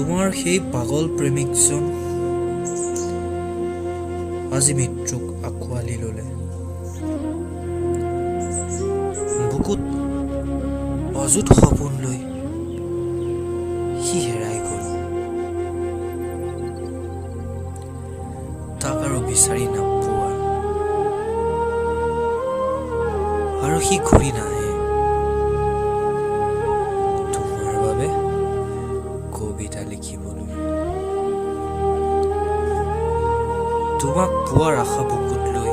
তোমাৰ সেই পাগল প্ৰেমিকজন আজি মৃত্যুক আঁকোৱালি ল'লে। বুকুত অযুত সপোন লৈ সি হেৰাই গ'ল। তাক আৰু বিচাৰি নাপোৱা, আৰু সি ঘূৰি নাহে তোমাৰ বাবে কবিতা লিখিবলৈ। তোমাক পোৱাৰ আশা বুকুত লৈ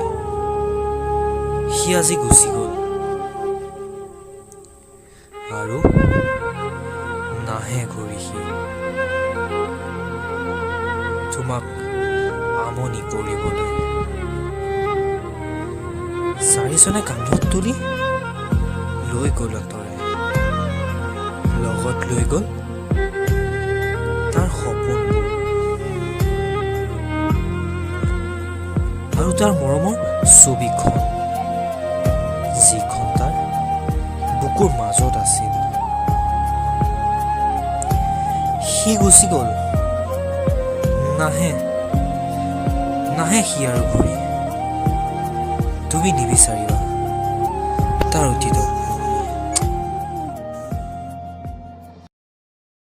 সি আজি গুচি গ'ল, আৰু নাহে ঘূৰি সি তোমাক আমনি কৰিবলৈ। চাৰিজনে কান্ধত তুলি লৈ গ'ল আঁতৰাই, লগত লৈ গ'ল তাৰ সপোনবোৰ আৰু তাৰ মৰমৰ ছবিখন, যিখন তাৰ বুকুৰ মাজত আছিল। সি গুচি গ'ল, নাহে নাহে সি আৰু ঘূৰি। তুমি নিবিচাৰিবা তাৰ অতীতক।